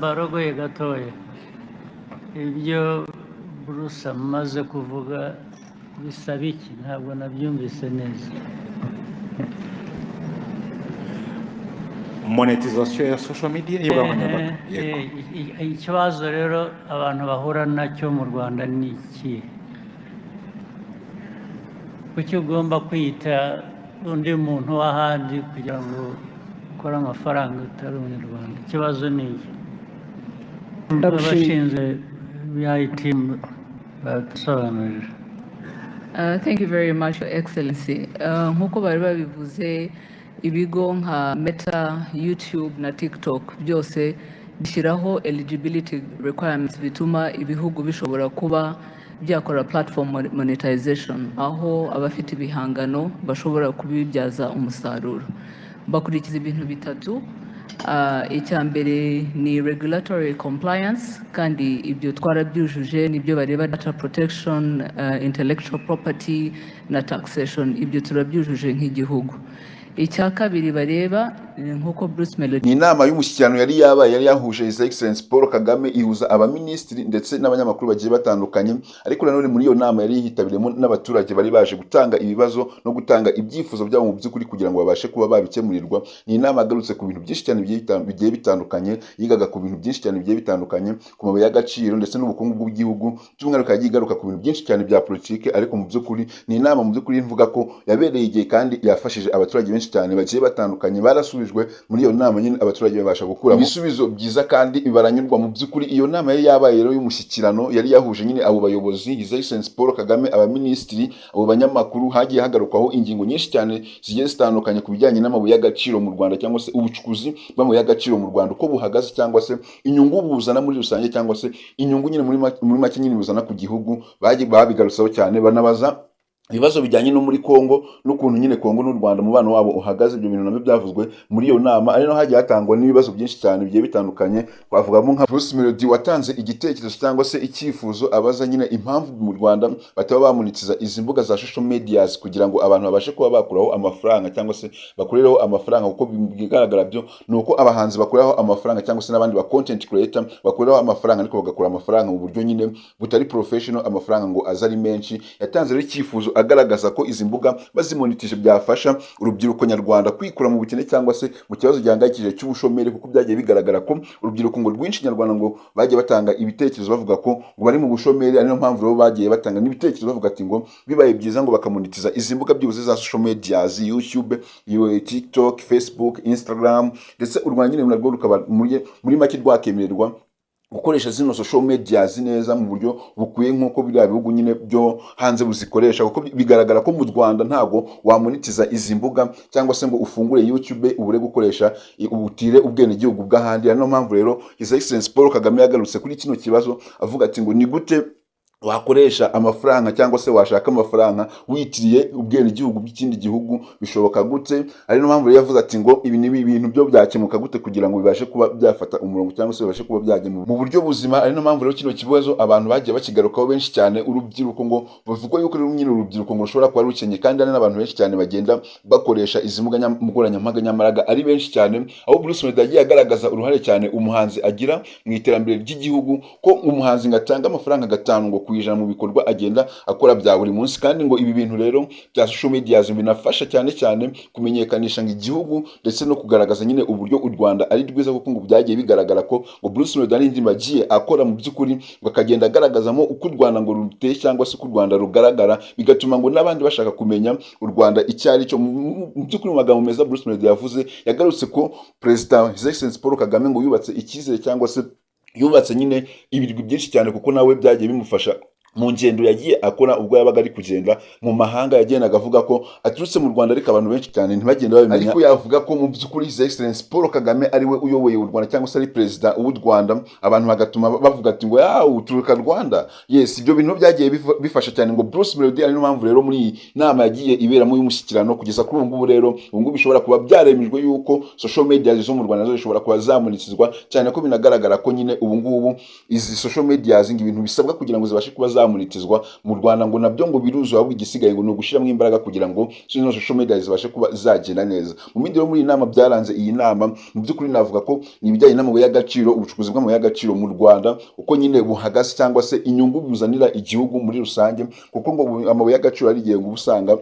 Mbarogoye gatoya. Ibyo Bruce amaze kuvuga bisaba iki? Ntabwo nabyumvise neza. Monetization ya social media y'imbuga nkoranyambaga. Yego. Ikibazo rero abantu bahura nacyo mu Rwanda ni iki? Kuki ugomba kwita undi muntu w'ahandi kugira ngo ukore amafaranga utari Umunyarwanda? Ikibazo ni iki? Ndagushimiye. Abashinzwe BI team badusobanurira. Thank you very much, Your Excellency. Nk'uko bari babivuze, ibigo nka Meta, YouTube na TikTok byose bishyiraho eligibility requirements bituma ibihugu bishobora kuba byakora platform monetization, aho abafite ibihangano bashobora kubibyaza umusaruro. Bakurikiza ibintu bitatu. Icya mbere ni regulatory compliance, kandi ibyo twarabyujuje. Nibyo bareba: data protection, intellectual property na taxation. Ibyo turabyujuje nk'igihugu. Icya kabiri bareba, nk'uko Bruce Melody Ni inama y'umushyikirano yari yabaye, yari yahuje His Excellence Paul Kagame, ihuza abaminisitiri ndetse n'abanyamakuru bagiye batandukanye. Ariko nanone muri iyo nama yari yitabiriyemo n'abaturage bari baje gutanga ibibazo no gutanga ibyifuzo byabo mu by'ukuri, kugira ngo babashe kuba babikemurirwa. Ni inama yagarutse ku bintu byinshi cyane bigiye bitandukanye, yigaga ku bintu byinshi cyane bigiye bitandukanye, ku mabuye y'agaciro ndetse n'ubukungu bw'igihugu. By'umwihariko yagiye igaruka ku bintu byinshi cyane bya politike. Ariko mu by'ukuri ni inama mu by'ukuri mvuga ko yabereye igihe kandi yafashije abaturage benshi cyane bagiye batandukanye. Barasubijwe muri iyo nama nyine, abaturage babasha gukuramo ibisubizo byiza kandi baranyurwa. Mu by'ukuri iyo nama yari yabaye rero y'umushyikirano yari yahuje nyine abo bayobozi, His Excellency Paul Kagame, abaminisitiri, abo banyamakuru, hagiye hagarukwaho ingingo nyinshi cyane zigiye zitandukanye ku bijyanye n'amabuye y'agaciro mu Rwanda, cyangwa se ubucukuzi bw'amabuye y'agaciro mu Rwanda uko buhagaze, cyangwa se inyungu buzana muri rusange, cyangwa se inyungu nyine muri make nyine buzana ku gihugu. Bagiye babigarutseho cyane, banabaza ibibazo bijyanye no muri Congo n'ukuntu nyine Congo n'u Rwanda umubano wabo uhagaze. Ibyo bintu nabyo byavuzwe muri iyo nama, ari naho hagiye hatangwa n'ibibazo byinshi cyane bigiye bitandukanye. Twavugamo nka Bruce Melody watanze igitekerezo cyangwa se icyifuzo, abaza nyine impamvu mu Rwanda bataba bamonetiza izi mbuga za social medias kugira ngo abantu babashe kuba bakuraho amafaranga cyangwa se bakureho amafaranga, kuko bigaragara byo ni uko abahanzi bakuraho amafaranga cyangwa se n'abandi ba content creator bakuraho amafaranga, ariko bagakura amafaranga mu buryo nyine butari professional, amafaranga ngo aze ari menshi. Yatanze rero icyifuzo agaragaza ko izi mbuga bazimonetije byafasha urubyiruko nyarwanda kwikura mu bukene cyangwa se mu kibazo gihangayikishije cy'ubushomeri, kuko byagiye bigaragara ko urubyiruko ngo rwinshi nyarwanda ngo bagiye batanga ibitekerezo bavuga ko ngo bari mu bushomeri. Ari niyo mpamvu rero bagiye batanga n'ibitekerezo bavuga ati ngo bibaye byiza ngo bakamonetiza izi mbuga byibuze za social medias, YouTube, TikTok, Facebook, Instagram, ndetse u Rwanda nyine narwo rukaba muri make rwakemererwa gukoresha zino social medias neza mu buryo bukwiye, nk'uko biriya bihugu nyine byo hanze buzikoresha, kuko bigaragara ko mu Rwanda ntabwo wamonetiza izi mbuga cyangwa se ngo ufungure YouTube ubure gukoresha ubutire ubwenegihugu bw'ahandi. Ari niyo mpamvu rero His Excellency Paul Kagame yagarutse kuri kino kibazo avuga ati ngo ni gute wakoresha amafaranga cyangwa se washaka amafaranga witiriye ubwenegihugu bw'ikindi gihugu? Bishoboka gute? Ari niyo mpamvu rero yavuze ati ngo ibi ni ibintu byo byakemuka gute kugira ngo bibashe kuba byafata umurongo cyangwa se bibashe kuba byajya mu buryo buzima? Ari niyo mpamvu rero kino kibazo abantu bagiye bakigarukaho benshi cyane. Urubyiruko ngo bavugwa yuko rero nyine urubyiruko ngo rushobora kuba rukenye, kandi hari n'abantu benshi cyane bagenda bakoresha izi mbuga nkoranyambaga nyamara ari benshi cyane, aho Bruce Melody yagiye agaragaza uruhare cyane umuhanzi agira mu iterambere ry'igihugu, ko umuhanzi ngo atanga amafaranga 5% mu bikorwa agenda akora bya buri munsi, kandi ngo ibi bintu rero bya social media binafasha cyane cyane kumenyekanisha ngo igihugu ndetse no kugaragaza nyine uburyo u Rwanda ari rwiza, kuko ngo byagiye bigaragara ko ngo Bruce Melody ari indirimbo agiye akora mu by'ukuri ngo akagenda agaragazamo uko u Rwanda ngo ruteye cyangwa se uko u Rwanda rugaragara, bigatuma ngo n'abandi bashaka kumenya u Rwanda icyo ari cyo. Mu by'ukuri, mu magambo meza Bruce Melody yavuze, yagarutse ko Perezida His Excellency Paul Kagame ngo yubatse icyizere cyangwa se yubatse nyine ibirwi byinshi cyane, kuko nawe byagiye bimufasha mu ngendo yagiye akora ubwo yabaga ari kugenda mu mahanga. Yagendaga avuga ko aturutse mu Rwanda, ariko abantu benshi cyane ntibagende babimenya, ariko yavuga ko mu by'ukuri His Excellence Paul Kagame ari we uyoboye u Rwanda cyangwa se ari perezida w'u Rwanda, abantu bagatuma bavuga ati ngo ya uturuka Rwanda. Yes, ibyo bintu byagiye bifasha cyane ngo Bruce Melody. Ari niyo mpamvu rero muri iyi nama yagiye iberamo y'umushyikirano kugeza kuri ubu ngubu rero, ubu ngubu bishobora kuba byaremejwe yuko social media zo mu Rwanda nazo zishobora kuba zamonetizwa, cyane ko binagaragara ko nyine ubu ngubu izi social media ngo ibintu bisabwa kugira ngo zibashe kuba zamonetizwa mu Rwanda, ngo nabyo ngo biruzuye, ahubwo igisigaye ngo ni ugushyiramo imbaraga kugira ngo zino social media zibashe kuba zagenda neza. Mu bindi rero muri iyi nama, byaranze iyi nama mu by'ukuri, navuga ko ni ibijyanye n'amabuye y'agaciro, ubucukuzi bw'amabuye y'agaciro mu Rwanda uko nyine buhagaze, cyangwa se inyungu buzanira igihugu muri rusange, kuko ngo amabuye y'agaciro ari igihe ngo uba usanga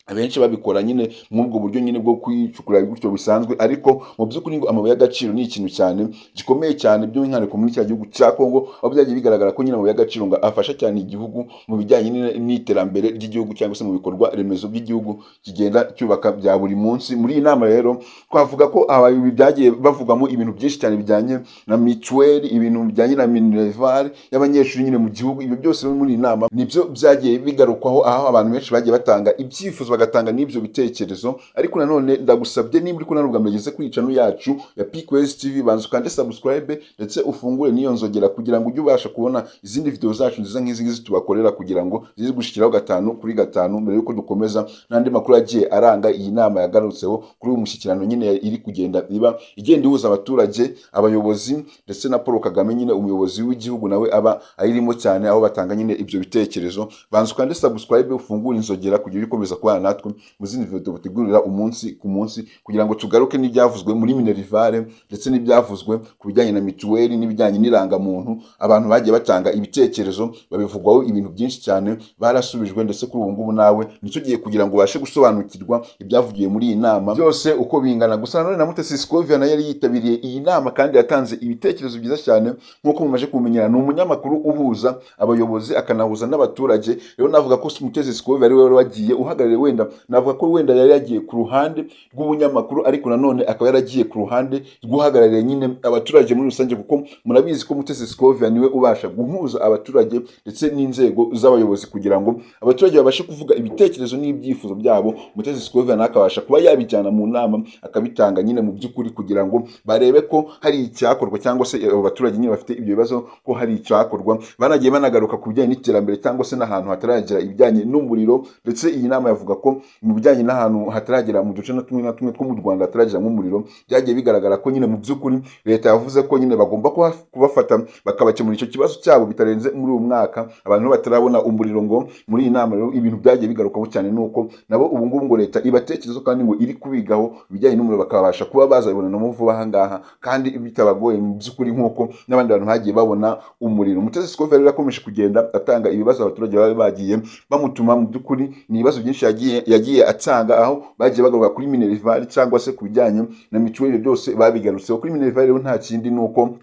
abenshi babikora nyine nk'ubwo buryo nyine bwo kwicukura gutyo bisanzwe, ariko mu by'ukuri ngo amabuye y'agaciro ni ikintu cyane gikomeye cyane, by'umwihariko muri cya gihugu cya Kongo, aho byagiye bigaragara ko nyine amabuye y'agaciro ngo afasha cyane igihugu mu bijyanye n'iterambere ry'igihugu, cyangwa se mu bikorwa remezo by'igihugu kigenda cyubaka bya buri munsi. Muri iyi nama rero twavuga ko aba byagiye bavugamo ibintu byinshi cyane bijyanye na mituweli, ibintu bijyanye na minerval y'abanyeshuri nyine mu gihugu. Ibyo byose rero muri iyi nama nibyo byagiye bigarukwaho, aho abantu benshi bagiye batanga ibyifuzo, bagatanga n'ibyo bitekerezo. Ariko nanone ndagusabye, niba uri kubona ubwa mbere ugeze kuri channel yacu ya PQS TV, banza ukande subscribe ndetse ufungure n'iyo nzogera kugira ngo ujye ubasha kubona izindi video zacu nziza nk'izi ngizi tubakorera, kugira ngo zize gushyikiraho 5 kuri 5. Mbere yuko dukomeza n'andi makuru agiye aranga iyi nama yagarutseho kuri uyu mushyikirano nyine iri kugenda iba, igenda ihuza abaturage, abayobozi ndetse na Paul Kagame nyine, umuyobozi w'igihugu, nawe aba ayirimo cyane, aho batanga nyine ibyo bitekerezo. Banza ukande subscribe, ufungure inzogera kugira ujye ukomeza kubana natwe mu zindi video tubategurira umunsi ku munsi, kugira ngo tugaruke n'ibyavuzwe muri minerval ndetse n'ibyavuzwe ku bijyanye na mituweli n'ibijyanye n'irangamuntu. Abantu bagiye batanga ibitekerezo, babivugwaho ibintu byinshi cyane, barasubijwe, ndetse kuri ubu ngubu nawe nicyo gihe kugira ngo ubashe gusobanukirwa ibyavugiwe muri iyi nama byose uko bingana. Gusa nanone na Mutesi Scovia nayo yari yitabiriye iyi nama kandi yatanze ibitekerezo byiza cyane. Nk'uko mumaze kumenyera, ni umunyamakuru uhuza abayobozi akanahuza n'abaturage. Rero navuga ko Mutesi Scovia ari we wari wagiye uhagarariye, wenda navuga ko wenda yari yagiye ku ruhande rw'ubunyamakuru, ariko nanone akaba yaragiye ku ruhande rw'uhagarariye nyine abaturage muri rusange, kuko murabizi ko Mutesi Scovia niwe ubasha guhuza abaturage ndetse n'inzego z'abayobozi kugira ngo abaturage babashe kuvuga ibitekerezo n'ibyifuzo byabo. Mutesi Scovia nawe akabasha kuba yabijyana mu nama, akabitanga nyine mu by'ukuri kugira ngo barebe ko hari icyakorwa, cyangwa se abo baturage nyine bafite ibyo bibazo ko hari icyakorwa. Banagiye banagaruka ku bijyanye n'iterambere, cyangwa se n'ahantu hataragera ibijyanye n'umuriro. Ndetse iyi nama yavuga ko mu bijyanye n'ahantu hataragera, mu duce na tumwe na tumwe two mu Rwanda hataragera nk'umuriro, byagiye bigaragara ko nyine mu by'ukuri leta yavuze ko nyine bagomba kubafata bakabakemura icyo kibazo cyabo bitarenze muri uyu mwaka, abantu batarabona umuriro. Ngo muri iyi nama rero ibintu byagiye bigarukwaho cyane ni uko nabo ubu ngubu ngo leta ibatekerezo kandi ngo iri kubigaho ibijyanye n'umuriro, bakabasha kuba bazabibonamo vuba aha ngaha kandi bitabagoye mu by'ukuri, nk'uko n'abandi bantu bagiye babona umuriro. Mutesi Scovia rero yakomeje kugenda atanga ibibazo abaturage bari bagiye bamutuma. Mu by'ukuri ni ibibazo byinshi yagiye atanga, aho bagiye bagaruka kuri minerval cyangwa se ku bijyanye na mituweli, byose babigarutseho. Kuri minerval rero nta kindi, ni uko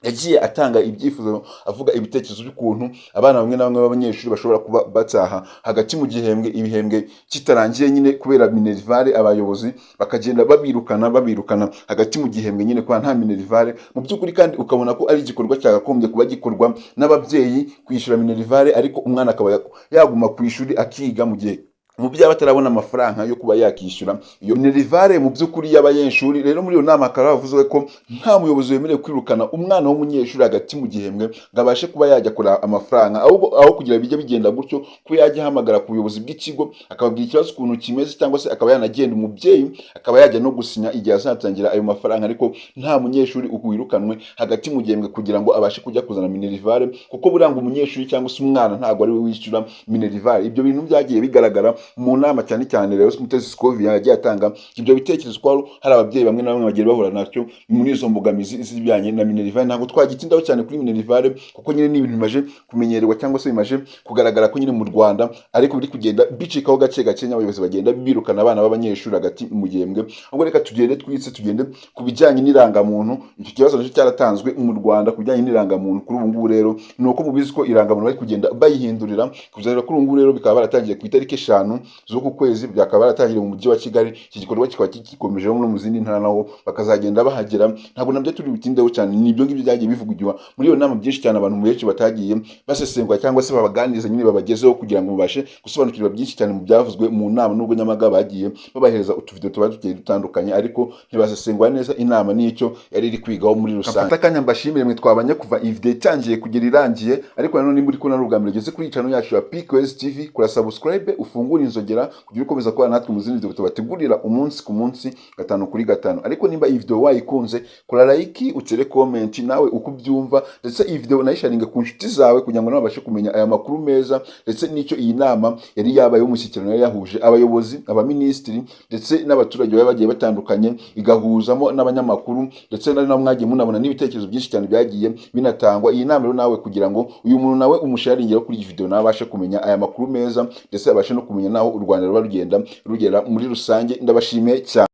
yagiye atanga ibyifuzo, avuga ibitekerezo by'ukuntu abana bamwe na bamwe b'abanyeshuri bashobora kuba bataha hagati mu gihembwe, ibihembwe kitarangiye nyine kubera minerval, abayobozi bakagenda babirukana hagati mu gihembwe nyine kubera nta minerval mu by'ukuri. Kandi ukabona ko ari igikorwa cyakagombye kuba gikorwa n'ababyeyi kwishyura minerval, ariko umwana akaba yaguma ku ishuri akiga mu gihe umubyeyi aba atarabona amafaranga yo kuba yakishyura iyo minerval mu by'ukuri y'abanyeshuri. Rero muri iyo nama hakaba havuzwe ko nta muyobozi wemerewe kwirukana umwana w'umunyeshuri hagati mu gihembwe ngo abashe kuba yajya kureba amafaranga, ahubwo aho kugira bijye bigenda gutyo, ko yajya ahamagara ku buyobozi bw'ikigo akababwira ikibazo ukuntu kimeze, cyangwa se akaba yanagenda umubyeyi akaba yajya no gusinya igihe azatangira ayo mafaranga, ariko nta munyeshuri wirukanwe hagati mu gihembwe kugira ngo abashe kujya kuzana minerval, kuko buriya ngo umunyeshuri cyangwa se umwana ntabwo ari we wishyura minerval. Ibyo bintu byagiye bigaragara mu nama cyane cyane. Rero Mutesi Scovia yagiye atanga ibyo bitekerezo ko hari ababyeyi bamwe na bamwe bagiye bahura nacyo muri izo mbogamizi z'ibijyanye na minerval. Ntabwo twagitindaho cyane kuri minerval, kuko nyine ni ibintu bimaze kumenyerwa cyangwa se bimaze kugaragara ko nyine mu Rwanda ariko biri kugenda bicikaho gake gake, abayobozi bagenda birukana abana b'abanyeshuri hagati mu gihembwe. Ahubwo reka tugende twitse, tugende ku bijyanye n'irangamuntu. Icyo kibazo nacyo cyaratanzwe mu Rwanda ku bijyanye n'irangamuntu. Kuri ubu ngubu rero ni uko mubizi ko irangamuntu bari kugenda bayihindurira kuzarira. Kuri ubu ngubu rero bikaba baratangiye ku itariki 5 z'uku kwezi, byakaba baratangiye mu mujyi wa Kigali. Iki gikorwa kikaba gikomeje no mu zindi ntara, naho bakazagenda bahagera. Ntabwo nabyo turi butindeho cyane, ni ibyo ngibyo byagiye bivugirwa muri iyo nama byinshi cyane, abantu benshi batagiye basesengura cyangwa se babaganiriza nyine babagezeho kugira ngo mubashe gusobanukirwa byinshi cyane mu byavuzwe mu nama, nubwo nyamaga bagiye babahereza utuvidewo tuba tugiye dutandukanye, ariko ntibasesengura neza inama n'icyo yari iri kwigaho muri rusange. Mfate akanya mbashimire mwe twabanye kuva iyi video itangiye kugera irangiye. Ariko nanone nimba uri kubona ari ubwa mbere ugeze kuri channel yacu ya PQS TV, kora subscribe, ufungure inzogera kugira ukomeza kubana natwe mu zindi video tubategurira umunsi ku munsi, gatanu kuri gatanu. Ariko nimba iyi video wayikunze, kora like, utere comment nawe uko ubyumva, ndetse iyi video unayisharinge ku nshuti zawe kugira ngo nabo babashe kumenya aya makuru meza, ndetse n'icyo iyi nama yari yabaye y'umushyikirano yari yahuje abayobozi, abaminisitiri ndetse n'abaturage bari bagiye batandukanye, igahuzamo n'abanyamakuru, ndetse na mwagiye munabona n'ibitekerezo byinshi cyane byagiye binatangwa. Iyi nama rero nawe, kugira ngo uyu muntu nawe umusharinge kuri iyi video, nawe abashe kumenya aya makuru meza, ndetse abashe no kumenya naho u Rwanda ruba rugenda rugera muri rusange. Ndabashimiye cyane.